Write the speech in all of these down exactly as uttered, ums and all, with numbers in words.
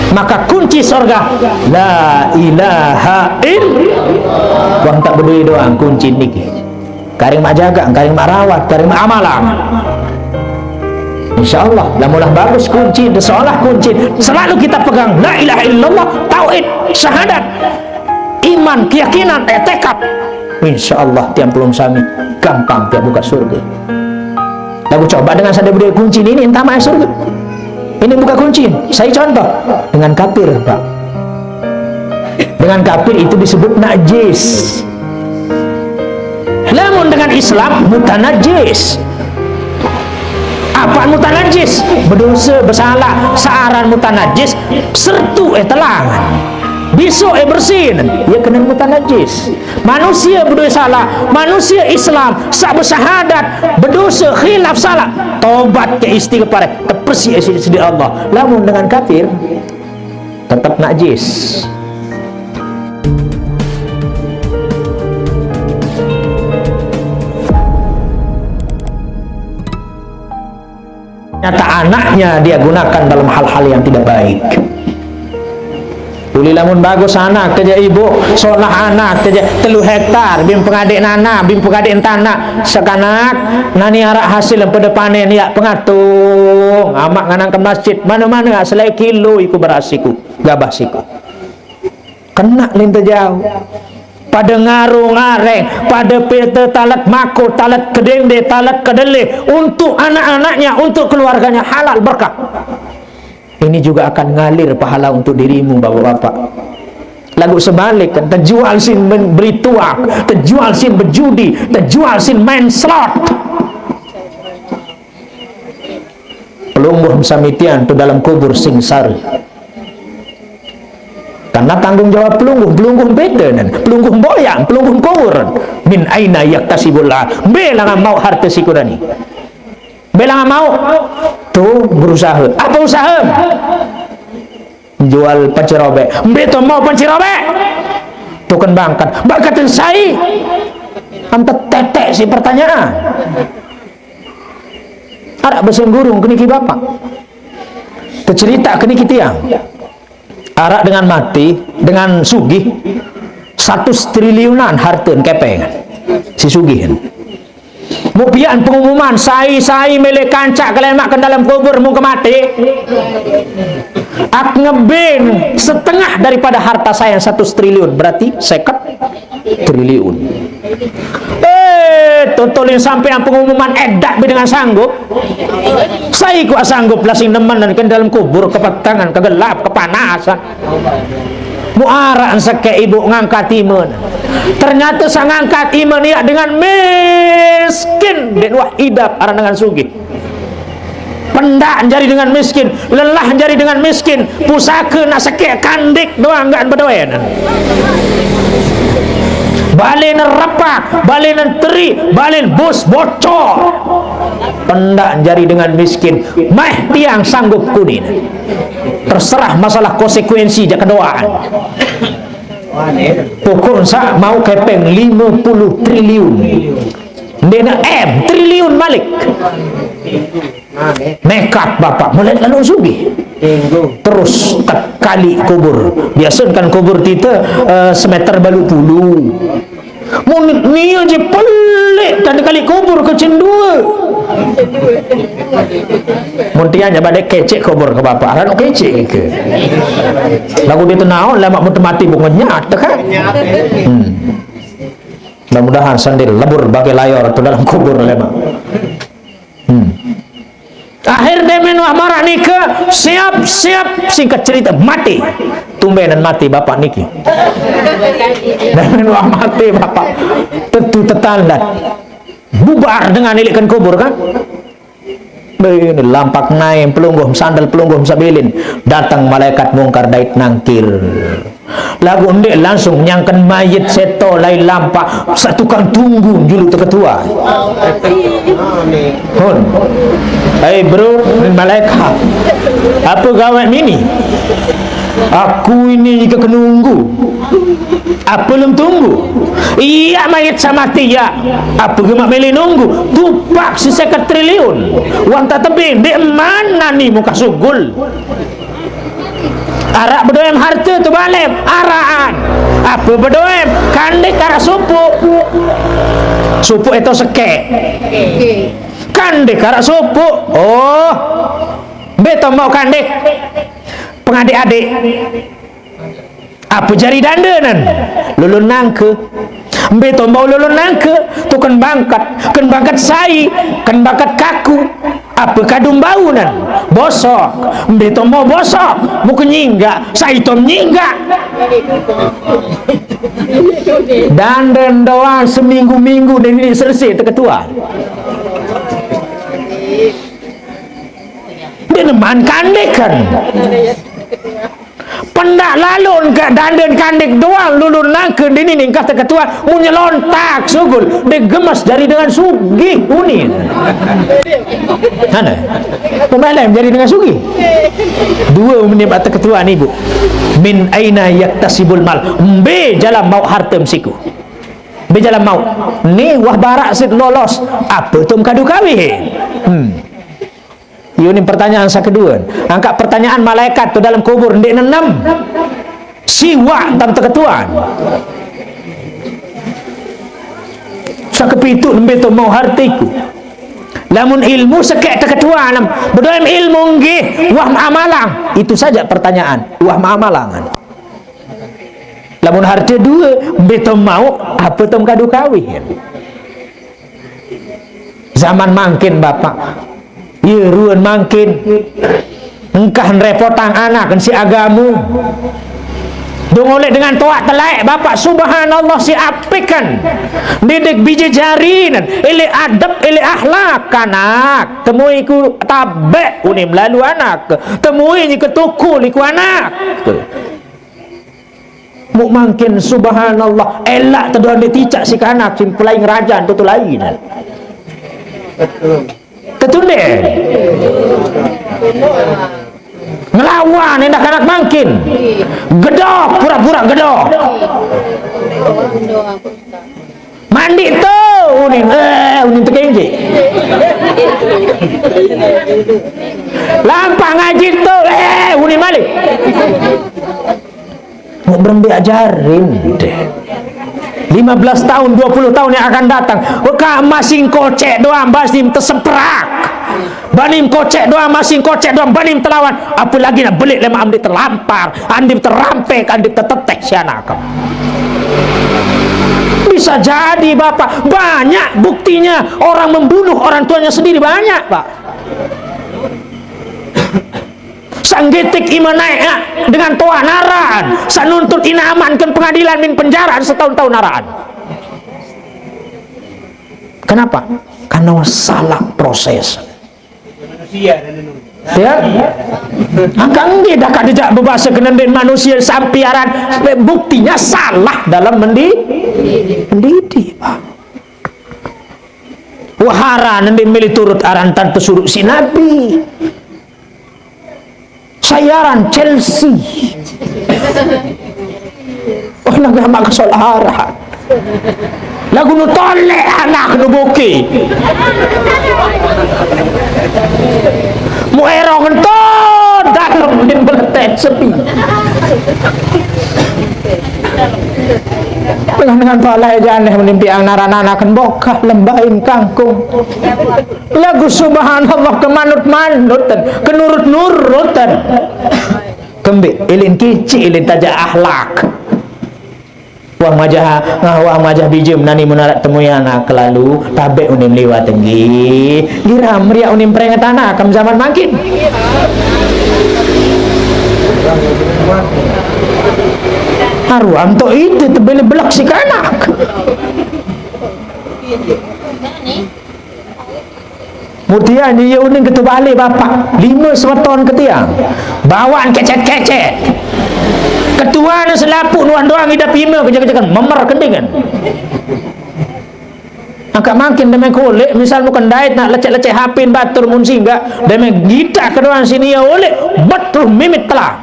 Maka kunci sorga la ilaha illallah. Wong tak bedoe doang kunci niki. Karing mak jaga, karing mak rawat, karing mak amalang. Insya Allah, lamun lah bagus kunci, seolah kunci, selalu kita pegang la ilaha illallah, tauhid, syahadat, iman, keyakinan, etekad. Insya Allah, tiang pelung sami gampang tiang buka surga. Lagu coba dengan sadar budaya kunci ini, entah mana surga. Ini buka kunci. Saya contoh dengan kafir, Pak. Dengan kafir itu disebut najis. Lamun dengan Islam mutanajis. Apa mutanajis? Berdosa, bersalah. Searan mutanajis, sertu eh telang. Bisu eh bersin, ya kena mutanajis. Manusia berdosa salah, manusia Islam, sak bersyahadat, berdosa, khilaf salah, tobat ke istighfar, terpesi eh sidi Allah. Lamun dengan kafir, tetap najis. Nyata anaknya dia gunakan dalam hal-hal yang tidak baik. Tuli lamun bagus anak keja ibu, sonah anak keja telu hektar, bim pengadik nana, bim pengadik tanah, sekanak, nani arak hasil yang pada panen ya pengatung, amak nganang ke masjid, mana-mana selai kilo iku beras iku, gabah siku. Kena linta jauh. Pada ngarung areng, pada peta talat mako, talat kedende, talat kedele, untuk anak-anaknya, untuk keluarganya halal berkah. Ini juga akan ngalir pahala untuk dirimu, bapak-bapak. Lagu sebalik kan, terjual sin men-, berituak, terjual sin berjudi, terjual sin main slot. Pelungguh samitian tu dalam kubur sengsara. Karena tanggung jawab pelungguh, pelungguh beda nan, pelungguh boyang, pelungguh kubur. Min aina yaktasibul, mbe langa mau harta siku nani. Mbe langa mau tu berusaha. Apa usaha? Jual panci robek. Mbe to mau panci robek? Tuken bangkat. Bangkat sai. Anta tetek si pertanyaan. Arak besenggurung keniki bapak. Tercerita keniki tiang. Arak dengan mati, dengan sugih, satu triliunan harta kepeng. Si sugih. Mupian pengumuman, sai-sai milik kancak kelemak ke dalam kubur mungke mati. Ak ngeben setengah daripada harta saya satu triliun, berarti seket triliun. Eh, tontolin sampean pengumuman edak be dengan sanggup. Saya kuat sanggup lah sing nemen dan ke dalam kubur, kepetangan, kegelap, kepanasan. Muara seke ibu ngangkat iman. Ternyata sang ngangkat iman ya dengan miskin dan wah idap arah dengan sugih. Pendak jari dengan miskin, lelah jari dengan miskin, pusaka nak sekek kandik doang enggak bedoen. Balen repak, balen teri, balen bus bocor. Pendak jari dengan miskin, meh tiang sanggup kunin. Terserah masalah konsekuensi jak kedoaan. Pokok sa mau kepeng lima puluh triliun. Ndena M triliun malik. Nekat bapak, mulai lalu sugih. Terus tekali kubur. Biasa kan kubur kita, eh, semeter balu puluh. Mun nia je pelik tanda kali kubur ke cendua. Mun tiang je badai kecek kubur ke bapak, rano kecek ke. Lagu dia tu naon, lemak mun mati bunga nyat kan. Hmm. Mudah-mudahan sandil lebur bagai layar tu dalam kubur lemak. Hmm. Akhir demen wah marak nika, siap-siap, singkat cerita, mati. Tumbenan mati bapak niki. Demen wah mati bapak. Tentu tetandat. Bubar dengan ilikan kubur kan. Ini lampak naik pelungguh, sandal pelungguh sabilin. Datang malaikat mungkar dait nangkir. Lagu ndik langsung nyangken mayit seto lain lampak, sak tukang tunggu julu teketua. Hon. Hai bro, malaikat. Apa gawe mini? Aku ini ke kenunggu. Apa lem tunggu? Iya mayit sama tia. Apa gemak meli nunggu? Tupak si seket triliun. Wanta tebing, dek mana ni muka sugul? Araq bedoem harte tu balem, araqan. Ape bedoem, kandik araq supuk. Supuk eto sekek. Kandik araq supuk. Oh. Mbe to mauq kandik? Pengadik-adik. Ape jari dandenan? Lolon nangke. Mbe to mauq lolon nangke? Tu ken bangket, ken bangket sai, ken bangket kaku. Ape kadung baunan? Bosok. Mbe to mauq bosok? Muke nyinggaq, sai to nyinggaq. Danden doang seminggu-minggu dan ini selesai teketuan. Dia neman kandik kan. Pendak lalon ke danden kandik doang lulun nangke dini ningkah teketuan, munyelontak sugul, dia gemes jari dengan sugih unin. Mana? Pemalam jari dengan sugih. Dua menit bak teketuan ibu. Min aina yaktasibul mal? Mbe jalan mauq harte mesiku? Mbe jalan mauq? Ni wah barak sit lolos. Ape tum kadu kawin? Hmm. Iyo ni pertanyaan sakedue. Angkaq pertanyaan malaikat tu dalam kubur ndeq nenem. Siwaq tam teketuan. Sakepitu, mbe to mauq hartiku? Lamun ilmu sekek teketuan, bedoem ilmu nggih, wah amalang. Itu saja pertanyaan, wah amalangan. Lamun harte due, mbe to mauq, ape to kadu kawin? Zaman mangkin, Bapak. Ye, ruen mangkin. Engkah nrepotang anak siq agame. Dong oleh dengan toaq telaeq, Bapak, subhanallah, siq apikan. Didik bije jarinen, eleq adep, eleq akhlak anak. Temue iku tabeq unin lalu anak. Temue iku tukul iku anak. Muq mangkin, subhanallah, elaq tedoq ndeq ticaq siq kanak, siq pelaing rajan tutu lain. Tetunde. Ngelawan endah kanak mangkin. Gedok, pura-pura gedok. Mandiq to, unin, eh, unin tekenjeq. Lampaq ngaji to, eh, unin maliq. Mau berembe ajarin deh. Lima belas tahun, dua puluh tahun yang akan datang, kak masih kocek doang, banim teseprak. Banim kocek doang, masih kocek doang, banim telawan. Apalagi nak belik lemaq andim telampar, andim terampek, andim teteteh si anak. Bisa jadi, Bapak, banyak buktinya orang membunuh orang tuanya sendiri, banyak, Pak. Sanggetik iman naik, ya, dengan toa naraan, sanuntut inamankan pengadilan min penjaraan setahun-tahun naraan. Kenapa? Karena salah proses. Ya? Angkaq nggih dah kak dejak bebase kenenden manusia sampiaran, buktinya salah dalam mendi-, mendidik, Pak. Wah, aran ndeq mele turut aran tan pesuruq si Nabi. Sayaran Chelsea. Oh, nang gamaq kesol aran. Laguq nu toleq anak nu boke. Muq erong entot dalem min meletek sepi. Dengan-dengan palai janeh menimpi ang naran anaken bokah lembahin kangkung. Laguq subhanallah, kemanut-manutan, kenurut-nurutan. Kembeq, ilin kiciq, ilin tajak akhlak. Wah majah, ah, wah majah bije nani mun araq temue anak kelalu, tabeq unin liwat nggih. Liram meriak unin peringet anak, kem zaman mangkin. Aruam tok ite tebele belek si kanak. Mudian ye unin ketebale bapak, lime semeton ke tiang. Bawaan kecet-kecet. Ketuane selapuq nuan doang idap ime kejek-kejekan, memer kendingan. Angkaq mangkin deme koleq, misal muken dait nak lecek-lecek H P batur mun singgaq, deme gitaq kedoang sini ye oleq, bet terus mimit telah.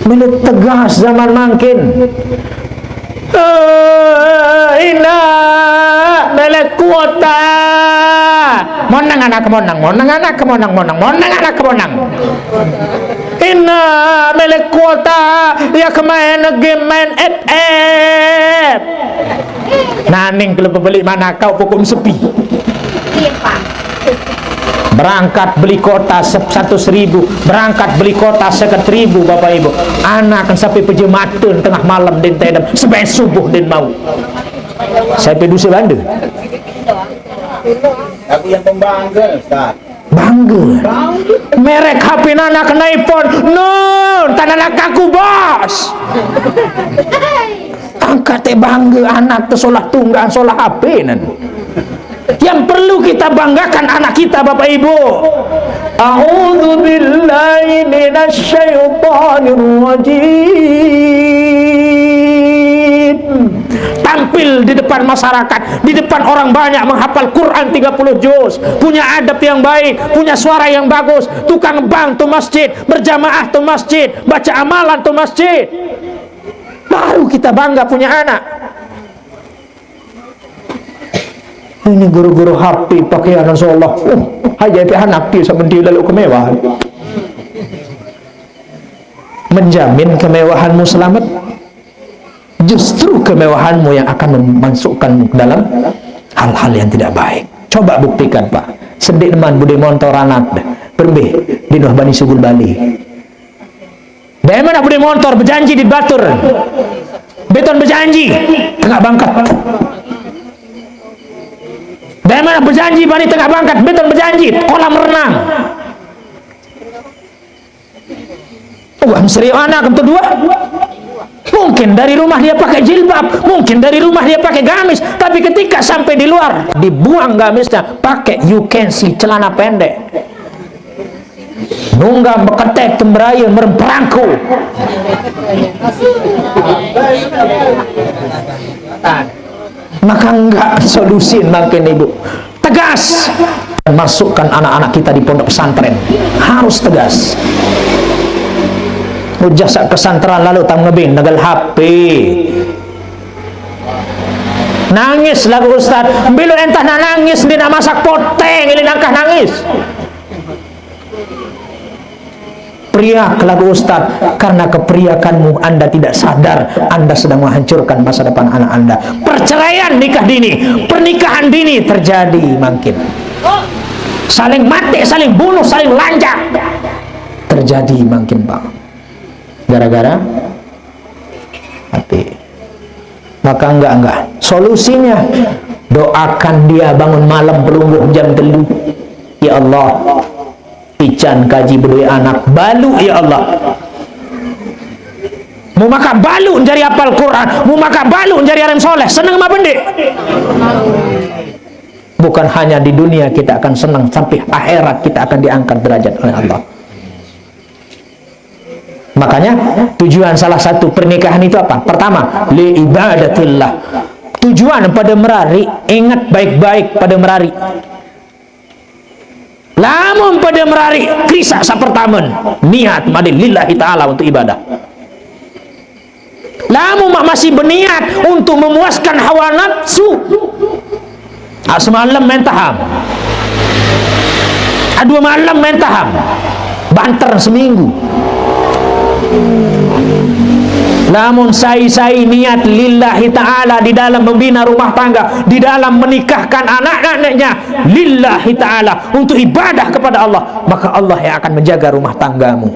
Mele tegas zaman mangkin. Eh, ina, mele kuota. Monang anak monang, monang anak monang, monang, monang anak monang. Ina, mele kuota, ya kemain game main F F. Naning kalau pembeli mana kau pokok sepi. Berangkat beli kota se-, seratus ribu, berangkat beli kota seket ribu, Bapak Ibu. Anak kan sampai pejematan tengah malam di Tedem, sampai subuh din mau. Saya pedu sebanda. Aku yang pembangga, Ustaz. Bangga. Merek H P anak kena iPhone. No, tanah nak aku, bos. Angkat teh bangga anak tu solah tunggang, solah H P nan. Yang perlu kita banggakan anak kita, Bapak Ibu. A'udzu billahi minasy syaithanir rajim. Tampil di depan masyarakat, di depan orang banyak, menghafal Quran tiga puluh juz, punya adab yang baik, punya suara yang bagus, tukang bang tu masjid, berjamaah tu masjid, baca amalan tu masjid. Baru kita bangga punya anak. Ini guru-guru H P pakaian, Masya Allah. Uh, hanya itu anak dia sebentar lalu kemewahan. Menjamin kemewahanmu selamat. Justru kemewahanmu yang akan memasukkan dalam hal-hal yang tidak baik. Coba buktikan, Pak. Sedik man budi montor anak dah. Perbih di Nuh Bani Sugul Bali. Dari mana budi montor berjanji di batur? Beton berjanji, tengah bangkat. Dari mana berjanji, bani tengah bangkat, beton berjanji, kolam renang. Uang serius anak kedua. Mungkin dari rumah dia pakai jilbab, mungkin dari rumah dia pakai gamis, tapi ketika sampai di luar, dibuang gamisnya, pakai you can see, celana pendek. Nunggang beketek temberaya meremperangku. Maka enggak solusi makin ibu. Tegas. Masukkan anak-anak kita di pondok pesantren. Harus tegas. Ujar sak pesantren lalu tam ngebing negal H P. Nangis lagu ustaz. Bilo entah nak nangis, dia nak masak poteng, ini nangkah nangis. Periak lagu ustaz, karena keperiakanmu Anda tidak sadar, Anda sedang menghancurkan masa depan anak Anda. Perceraian nikah dini, pernikahan dini terjadi makin. Saling mati, saling bunuh, saling lanjak. Terjadi makin, Pak. Gara-gara H P. Maka enggak, enggak. Solusinya, doakan dia bangun malam pelungguh jam telu. Ya Allah, ican kaji berdua anak, balu ya Allah. Mau maka balu jari apal Quran, mau maka balu jari alim soleh, seneng ma bendik. Bukan hanya di dunia kita akan senang, sampai akhirat kita akan diangkat derajat oleh Allah. Makanya tujuan salah satu pernikahan itu apa? Pertama, li ibadatillah. Tujuan pada merari, ingat baik-baik pada merari. Lamun pada merari, krisak sapertamen, niat made lillahi ta'ala untuk ibadah. Lamun mak masih berniat untuk memuaskan hawa nafsu, ah, semalam main taham. Ah, dua malam main taham. Banter seminggu. Lamun sai-sai niat lillahi ta'ala di dalam membina rumah tangga, di dalam menikahkan anak-anaknya lillahi ta'ala untuk ibadah kepada Allah, maka Allah yang akan menjaga rumah tanggamu.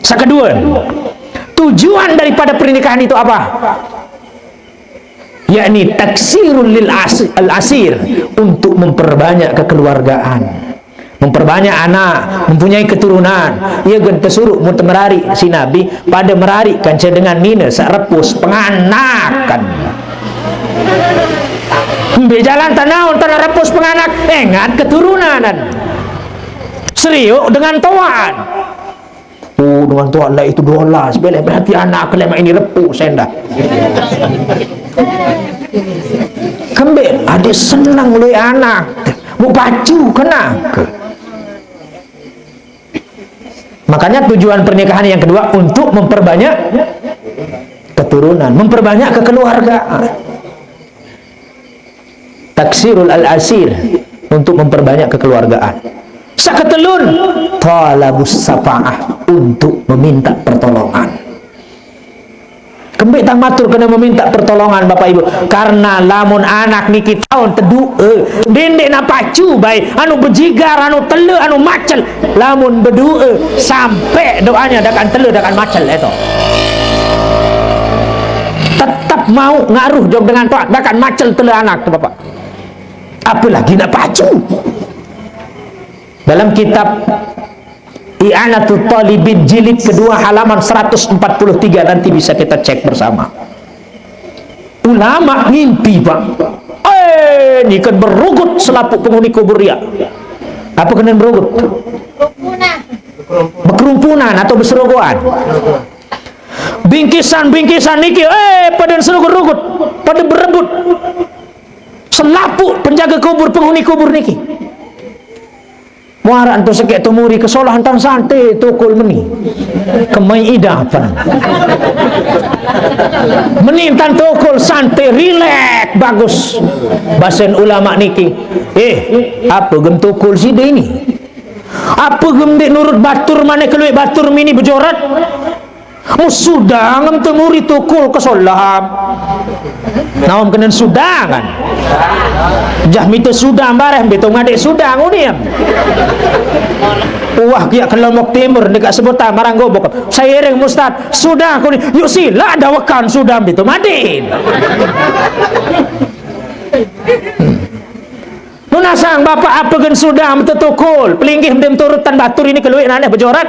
Yang kedua, tujuan daripada pernikahan itu apa? Yakni taksirul lil asi-, al asir, untuk memperbanyak kekeluargaan, memperbanyak anak, mempunyai keturunan. Ia gen pesuruh mutemerari si Nabi pada merari kanca dengan nina sak repus penganakan. Ambil jalan tanaun tanah repus penganak, ingat keturunan. Seriuk dengan tuan. Oh, dengan tuan lah itu dolas. Boleh berarti anak kelima ini repus endah. Kembali ada senang lui anak. Bu pacu kena. Makanya tujuan pernikahan yang kedua untuk memperbanyak keturunan, memperbanyak kekeluargaan. Taksirul al-asir, untuk memperbanyak kekeluargaan. Saketelun, talabus syafaah, untuk meminta pertolongan. Kembe tang matur kena meminta pertolongan, Bapak Ibu. Karena lamun anak niki taun tedu'e, dende na pacu bae, anu bejigar, anu tele, anu macel. Lamun bedu'e, sampe doanya dakan tele, dakan macel, eto. Tetap mau ngaruh jog dengan toat, dakan macel tele anak tu, Bapak. Apalagi na pacu. Dalam kitab I'anatut Talibin jilid kedua halaman seratus empat puluh tiga, nanti bisa kita cek bersama. Ulama ngimpi, Pak. Eh, ini kan berugut selapuk penghuni kubur dia. Apa kena berugut? Bekerumpunan atau beserogoan. Bingkisan-bingkisan niki, eh, pada serugut-rugut, pada berebut. Selapuk penjaga kubur, penghuni kubur niki. Muara antu sekek tumuri kesolahan tan sante tukul meni. Kemai idapan. Meni tan tukul sante, rilek, bagus. Basen ulama niki. Eh, apa gem tukul side ini? Apa gem dek nurut batur mane keluik batur mini bejorat? Mu sudang em temuri tukul kesolam. Naom kenen sudang kan? Jah mite sudang bareh, mbe to ngadek sudang unim. Wah, kiak ke Lombok Timur, dekat sebutan Marang Gobok. Seiring Mustad, sudang kuni, yuk sila dawekan sudang mbe to madin. Nunasang bapak apa gen sudang mbe to tukul, pelinggih mbe turutan batur ini keluik naneh bejorat.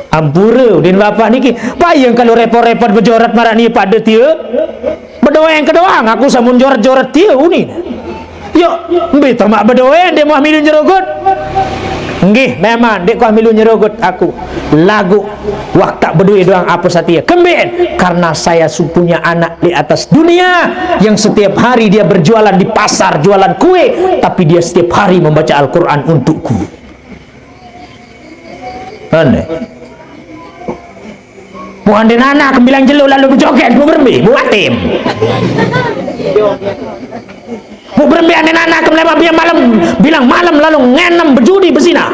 Ampura, udin bapak niki. Payeng kalau repot-repot bejorat marani pada tia. Bedoeng kedoang aku samun jorat-jorat tia uni. Yo, mbe to mak bedoeng dek muah milu nyerugut. Nggih, memang dek kuah milu nyerugut aku. Lagu wak tak bedui doang apa satia. Kemben, karena saya su-, punya anak di atas dunia yang setiap hari dia berjualan di pasar, jualan kue, tapi dia setiap hari membaca Al-Quran untukku. Ane. Mu ande nana kembilang jelo lalu bejoget, mu berembe, mu atim. Mu berembe ande nana kemlema biar malam, bilang malam lalu ngenem bejudi bezina.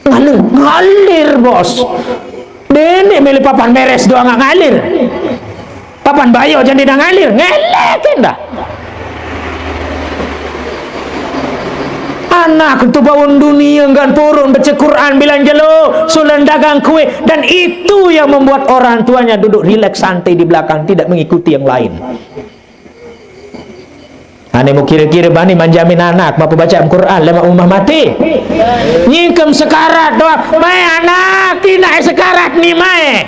Ngalir, ngalir, Bos. Dene milih papan meres doang nggak ngalir. Papan bayo jadi dah ngalir, ngelek dah. Anak tu baun dunia enggan purun baca Quran bilang jelo, sulan dagang kue, dan itu yang membuat orang tuanya duduk rileks santai di belakang, tidak mengikuti yang lain. Ane mu kira-kira bani manjamin anak, mau baca Quran, lemak umah mati. Nyingkem sekarat doang, mai anak, tina sekarat ni mai.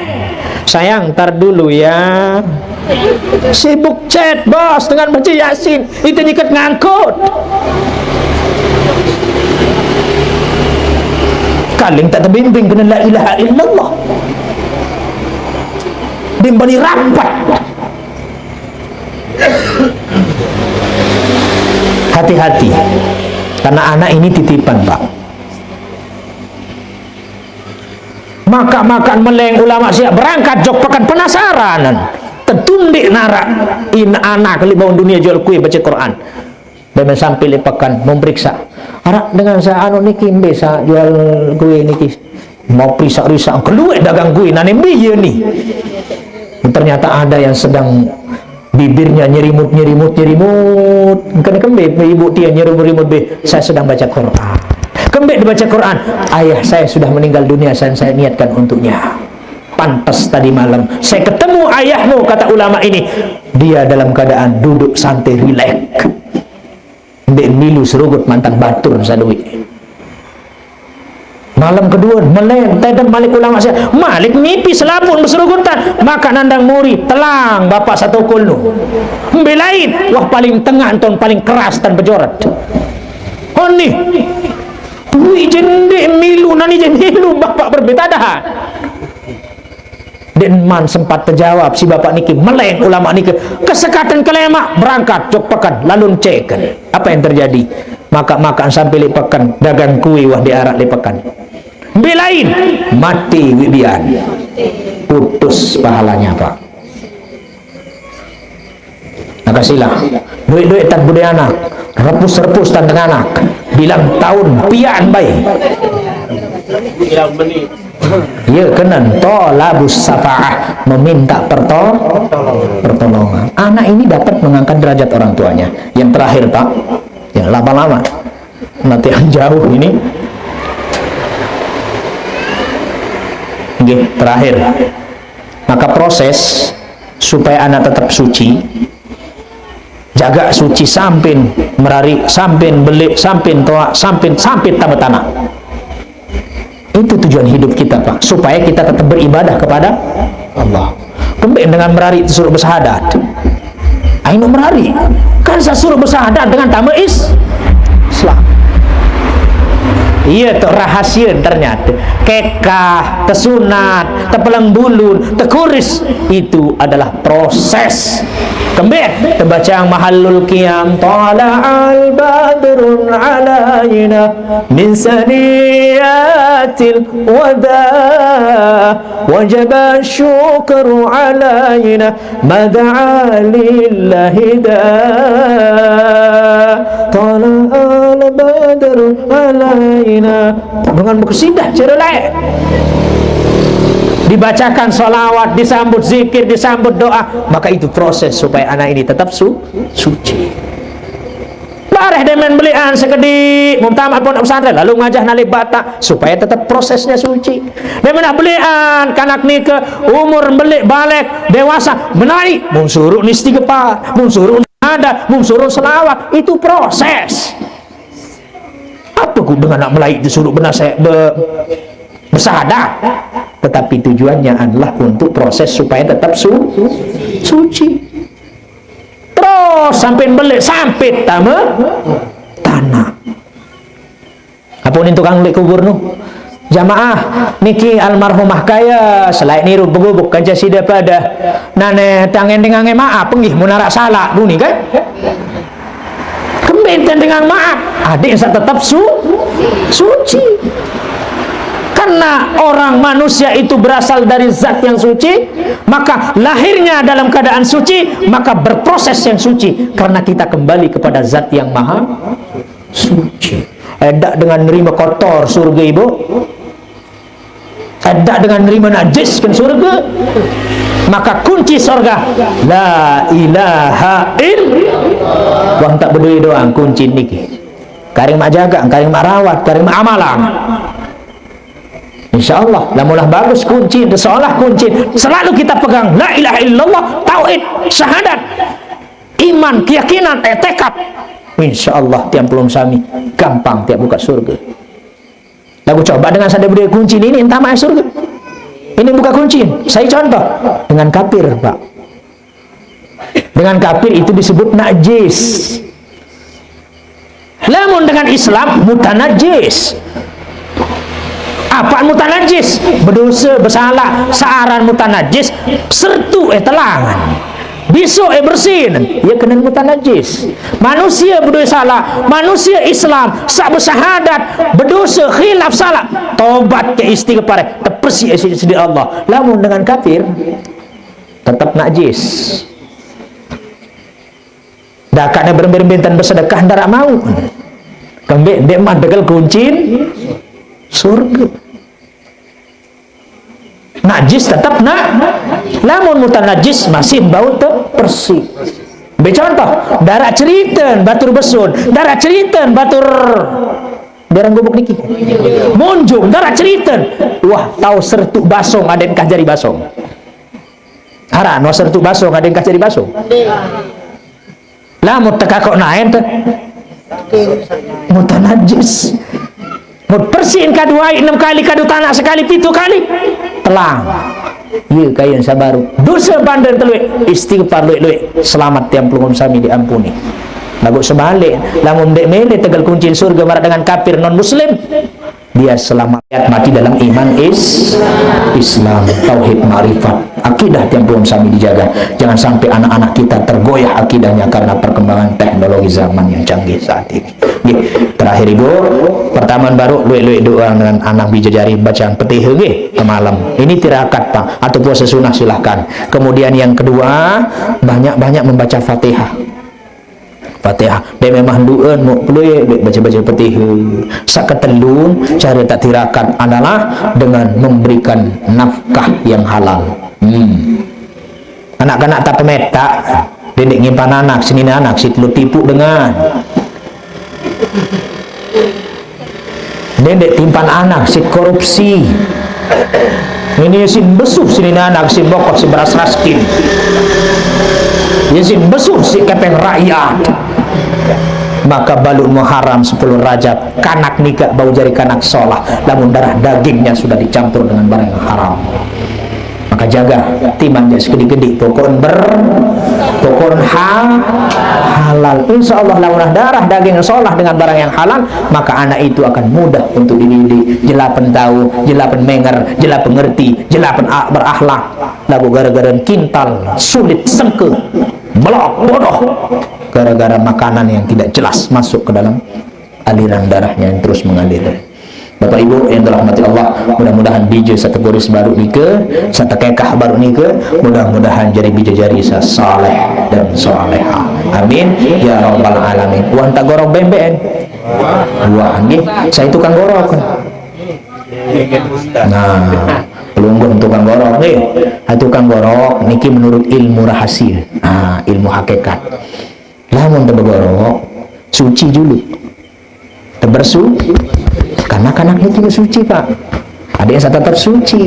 Sayang, ntar dulu ya. Sibuk chat, Bos, dengan baca Yasin. Itu nyikat ngangkut. Kaling tak terbimbing kena la ilaha illallah. Bimbani rapat. Hati-hati. Karena anak ini titipan, Pak. Maka makan meleng ulama siap berangkat jok pekan penasaranan. Tetundik narak in anak libau dunia jual kue baca Quran. Demen sampai lepakan memeriksa. Arak dengan sa anu niki mbe sa jual kue niki. Mau periksa-riksa keluar dagang kue nane mbe ye ni. Ternyata ada yang sedang bibirnya nyerimut, nyerimut, nyerimut. Kene kembe ibu tia nyerimut-rimut be. Saya sedang baca Quran. Kembe dibaca Quran. Ayah saya sudah meninggal dunia, saya, saya niatkan untuknya. Pantas tadi malam saya ketemu ayahmu, kata ulama ini. Dia dalam keadaan duduk santai, rilek. Ndek milu serugut mantan batur salui. Malam kedua, melen, tedem malik ulama saya. Malik mimpi selapun beserugutan. Maka nandang muri, telang bapak satu kulnu. Mbe lain, wah paling tengah enton paling keras tan bejorat. Oni. Wih, jende milu, nani je milu, bapak berbeda dah. Den man sempat terjawab si bapak niki, meleng ulama niki, kesekatan kelema berangkat jok pekan, lalu ceken. Apa yang terjadi? Maka makan sampai lepekan, dagang kue wah diarak lepekan. Mbe lain, mati wibian. Putus pahalanya, Pak. Maka sila, duit-duit tan budaya anak, repus-repus tan dengan anak, bilang tahun pian baik. Iya, kenen tolabus syafaah, meminta perto-, pertolongan. Anak ini dapat mengangkat derajat orang tuanya. Yang terakhir, Pak, yang lama-lama, nanti yang jauh ini. Oke, terakhir. Maka proses supaya anak tetap suci, jaga suci sampin merari, sampin belik, sampin toa, sampin, sampin tambah tanah. Itu tujuan hidup kita, Pak, supaya kita tetap beribadah kepada Allah. Kembali dengan merari itu suruh bersahadat. Ayo merari. Kan saya suruh bersahadat dengan tambah is Islam. Iya tuh rahasia ternyata. Kekah, tesunat, tepeleng bulun, tekuris, itu adalah proses. Kembali terbaca yang mahallul qiyam, tala'al badrun alaina min saniyatil wada, wajaba syukru alaina mad'a lillahi da. Tala'al badru alaina. Dengan berkesidah cerelai. Dibacakan salawat, disambut zikir, disambut doa, maka itu proses supaya anak ini tetap su-, suci. Bareh demen belian sekedik, mumtamat pondok pesantren, lalu ngajah nalip Batak, supaya tetap prosesnya suci. Demen belian kanak nika, umur belik balik, dewasa, menaik, mun suruh istighfar, mun suruh ada, mun suruh selawat, itu proses. Apa ku dengan nak melayu disuruh bernasihat, be-, bersahadat? Tetapi tujuannya adalah untuk proses supaya tetap su-, suci. Terus sampai belik, sampai tama tanah. Apa ni tukang di kubur nu? Jamaah, niki almarhumah kaya, selain niru begubuk kaja sida pada. Nane tangen dengan maaf, penggih munarak salah, bunyi kan? Kembenten dengan maaf, adik saya tetap su-, suci. Karena orang manusia itu berasal dari zat yang suci, maka lahirnya dalam keadaan suci, maka berproses yang suci. Karena kita kembali kepada zat yang maha suci. Edak dengan nerima kotor surga ibu. Edak dengan nerima najis kan surga. Maka kunci surga la ilaha illallah. Wah tak berdua doang kunci niki. Karing mak jaga, karing mak rawat, karing mak amalan. Insya Allah, lamulah bagus kunci, seolah kunci selalu kita pegang la ilaha illallah, tauhid, syahadat, iman, keyakinan, eh, tekad. Insya Allah tiang pelum sami gampang tiap buka surga. Lagu coba dengan sadar berdua kunci ini, ini entah mana surga. Ini buka kunci. Saya contoh dengan kafir, Pak. Dengan kafir itu disebut najis. Lamun dengan Islam mutanajis. Apa mutanajis? Berdosa, bersalah, searan mutanajis, sertu eh telangan. Bisu eh bersin, ia kena mutanajis. Manusia berdosa salah, manusia Islam, sak bersahadat, berdosa, khilaf salah, tobat ke istighfar, terpesi eh sidi Allah. Lamun dengan kafir, tetap najis. Dakaknya berembe-rembe tan bersedekah ndarak mau. Kembek dek mah degal kuncin surga. Najis tetap nak. Lamun mutan najis masih bau te bersih. Be contoh, darak cerita batur besun, darak cerita batur derang gubuk niki. Munjung, darak cerita. Wah, tahu sertuk basong, aden kah jari basong. Aran, wah sertuk basong, aden kah jari basong. Lamun tekakok naen teh. Mutanajis. Mut bersihin kadu ai enam kali, kadu tanah sekali, pitu kali. Telang. Iya, kayun sabaru. Dosa bandar teluik, istighfar luik-luik. Selamat tiang pelungum sami diampuni. Lagu sebalik, lamun dek mele tegal kuncin surga marak dengan kafir non muslim. Dia selamat mati dalam iman is Islam, tauhid, ma'rifat, akidah tiang puun sami dijaga. Jangan sampai anak-anak kita tergoyah akidahnya karena perkembangan teknologi zaman yang canggih saat ini. Nggih, terakhir Ibu, pertama baru luwih-luwih doa dengan anak bijajari bacaan Fatihah nggih, ke malam. Ini tirakat, Pak, atau puasa sunnah silahkan. Kemudian yang kedua, banyak-banyak membaca Fatihah. Fatihah. Dia memang doa mau peluh baca-baca Fatihah. Sakatelung cara tak tirakat adalah dengan memberikan nafkah yang halal. Hmm. Anak-anak tak pemetak, dia dek ngimpan anak, sini anak, si telu tipu dengan. Dia dek timpan anak, si korupsi. Ini sin besuh, sini anak, si bokot, si beras raskin. Ya sin besuh, si kepeng rakyat. Maka balut muharam sepuluh Rajab, kanak nikah bau jari kanak solah, lamun darah dagingnya sudah dicampur dengan barang yang haram. Maka jaga, timan ja segede-gede, pokoknya ber, pokoknya ha, halal. Insya Allah, lamun darah daging solah dengan barang yang halal, maka anak itu akan mudah untuk dididik, jelapen tahu, jelapen menger, jelapen ngerti, jelapen a, berakhlak. Lagu gara-gara kintal, sulit, sengke, belok, bodoh. Gara-gara makanan yang tidak jelas masuk ke dalam aliran darahnya yang terus mengalir. Bapak Ibu yang dirahmati Allah, mudah-mudahan bija sateguris baru nika, satekekah baru nika, mudah-mudahan jadi bija jari sa saleh dan salehah. Amin ya rabbal alamin. Wah, tak gorok bembekan. Wah, nggih, saya tukang gorok. Nah, pelungguh tukang gorok nggih. Ah, tukang gorok niki menurut ilmu rahasia. Nah, ilmu hakikat. Lamun tebegorok, suci dulu. Tebersu, karena kanak-kanak itu juga suci, Pak. Ada yang tetap suci.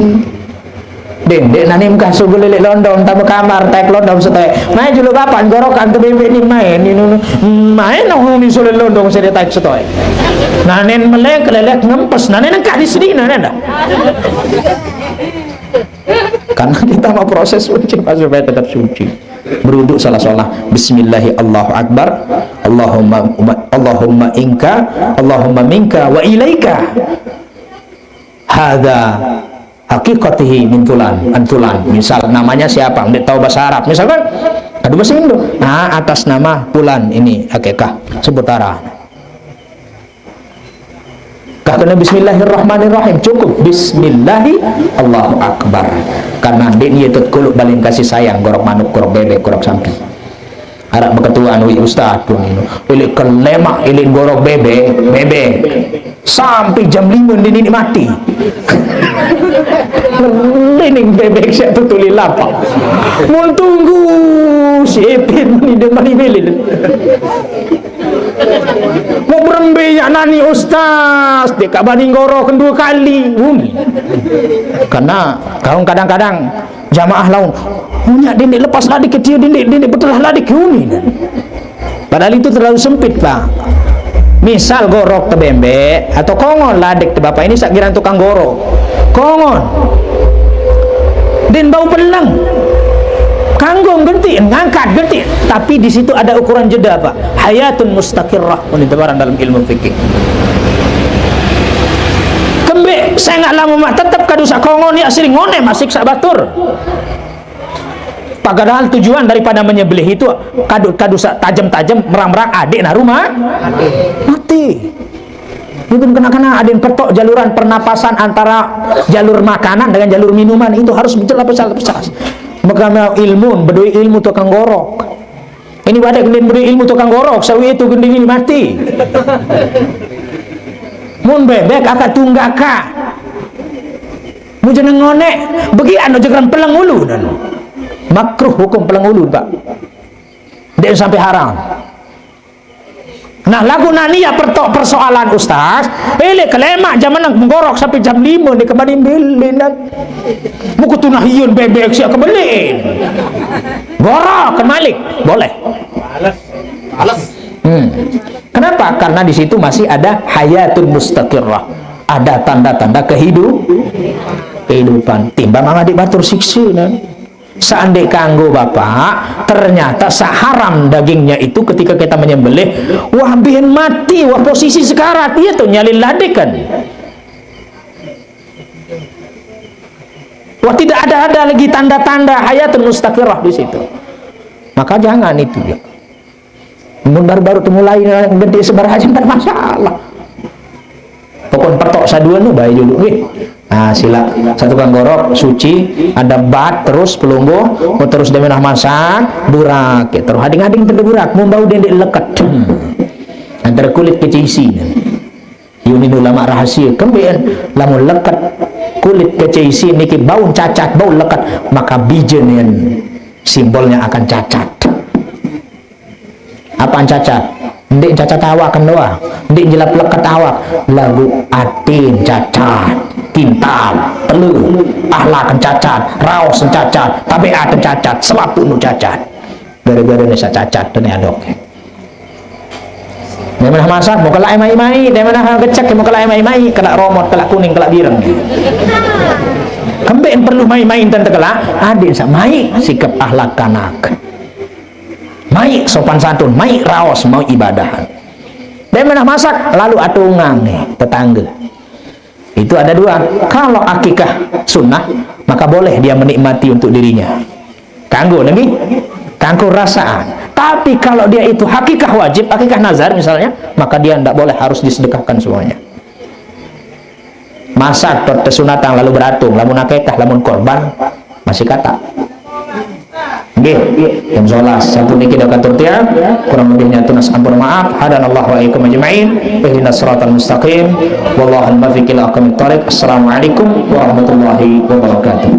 Deng, dek nani mengkah sugul lilik londong, tambah kamar, tek londong setek. Main dulu bapak, gorokan tu bebek ni main, ni nunu. Main nong ni sulit londong, saya tek setek. Nanen melek, lelek ngempes, nanen engkah di sini, nanen dah. Karena kita mau proses suci, Pak, supaya tetap suci. Beruduk salah-salah. Bismillahi Allahu Akbar. Allahumma, Allahumma inka, Allahumma minka wa ilaika. Hadza haqiqatihi min fulan, an fulan. Misal namanya siapa? Nggak tahu bahasa Arab. Misalkan, aduh bahasa Indo. Nah, atas nama fulan ini akikah. Sebutara. Katanya bismillahirrahmanirrahim. Cukup bismillahi Allahu Akbar. Karena dia niat kuluk paling kasih sayang, gorok manuk, gorok bebek, gorok sapi. Arak beketuaan wi ustaz pun ini. Ili kelemak, ili gorok bebek, bebek. Sampai jam lima ini, ini mati. Ini bebek siap tutuli lapak. Mau tunggu si Epin ini dia mani belil. Mau berembe ya nani ustaz, dia kak bani gorok dua kali. Umi. Karena kau kadang-kadang jamaah laun, punya dinding lepas ladik kecil, dinding, dinding betul ladik ke umi. Padahal itu terlalu sempit, Pak. Misal gorok tebembe atau kongon ladik te bapak ini sakiran tukang gorok. Kongon. Din bau peleng. Kanggung genti, ngangkat genti. Tapi di situ ada ukuran jeda, Pak. Hayatun mustaqirrah. Ini barang dalam ilmu fikih. Kembe, saya nggak lama mak tetap kadu sak kongon ya sering ngone masih sak batur. Padahal tujuan daripada menyembelih itu kadu, kadu sak tajam-tajam, merang-merang adik nah rumah mati. Itu kena-kena ada yang ketok jaluran pernapasan antara jalur makanan dengan jalur minuman itu harus jelas besar besar. Maka ilmu, bedoi ilmu tukang gorok. Ini pada kemudian beri ilmu tukang gorok, sawi itu gending ini mati. Mun bebek aka tunggaka. Mu jeneng ngonek, begi anu jegeran peleng ulu dan makruh hukum peleng ulu, Pak. Dia sampai haram. Nah, lagu nani ya pertok persoalan ustaz, ele kelemak zaman nak menggorok sampai jam lima ni kembali belinan. Muka tunah iyun bebek siap kebeliin. Gorok ke malik, boleh. Males. Hmm. Kenapa? Karena di situ masih ada hayatun mustaqirrah. Ada tanda-tanda kehidup, kehidupan. Timbang adik batur siksa, nah. Seandai kanggo bapak, ternyata seharam dagingnya itu ketika kita menyembelih, wah bin mati, wah posisi sekarat, iya tuh nyalin ladik kan. Wah, tidak ada, ada lagi tanda-tanda hayatun mustaqirah di situ. Maka jangan itu ya. Mun baru-baru tu mulai gede sebar haji, tak masalah. Pokok petok saduan tu baik dulu, nggih. Nah, sila satu kang gorok, suci, ada bat, terus pelungguh, oh, terus dia menah masak, burak, ya. Terus hading-hading terburak, membau dendik leket. Antara kulit ke isi. Yunin ulama rahasia, kembean, lamun leket, kulit ke isi niki bau cacat, bau leket, maka bijen yang simbolnya akan cacat. Apaan cacat? Ndik cacat awak kan doa. Ndik jelap leket awak. Lagu atin cacat, kintal, telu, ahlak cacat, raos cacat, tabiat cacat, sewaktu nu cacat. Gara-gara ni cacat, dan adok. Dia mana masak, mau kelak mai-mai, dia mana gecek, mau kelak mai-mai, kelak romot, kelak kuning, kelak bireng. Kembean perlu mai-mai enten tekelak, adik sa mai sikap ahlak kanak. Mai sopan santun, mai raos, mau ibadahan. Dia mana masak, lalu atungang nih, tetangga. Itu ada dua. Kalau akikah sunnah, maka boleh dia menikmati untuk dirinya. Kanggo lagi, kanggo rasaan. Tapi kalau dia itu hakikah wajib, akikah nazar misalnya, maka dia tidak boleh, harus disedekahkan semuanya. Masak, ter- tersunatan, lalu beratung, lamun akikah, lamun korban, masih kata. Nggih, jam sebelas. Sampun niki dah katur tiang, kurang lebihnya tunas ampun maaf. Hadanallahu wa iyyakum ajma'in. Ihdinas siratal mustaqim. Wallahul muwaffiq ila aqwamit thariq. Assalamualaikum warahmatullahi wabarakatuh.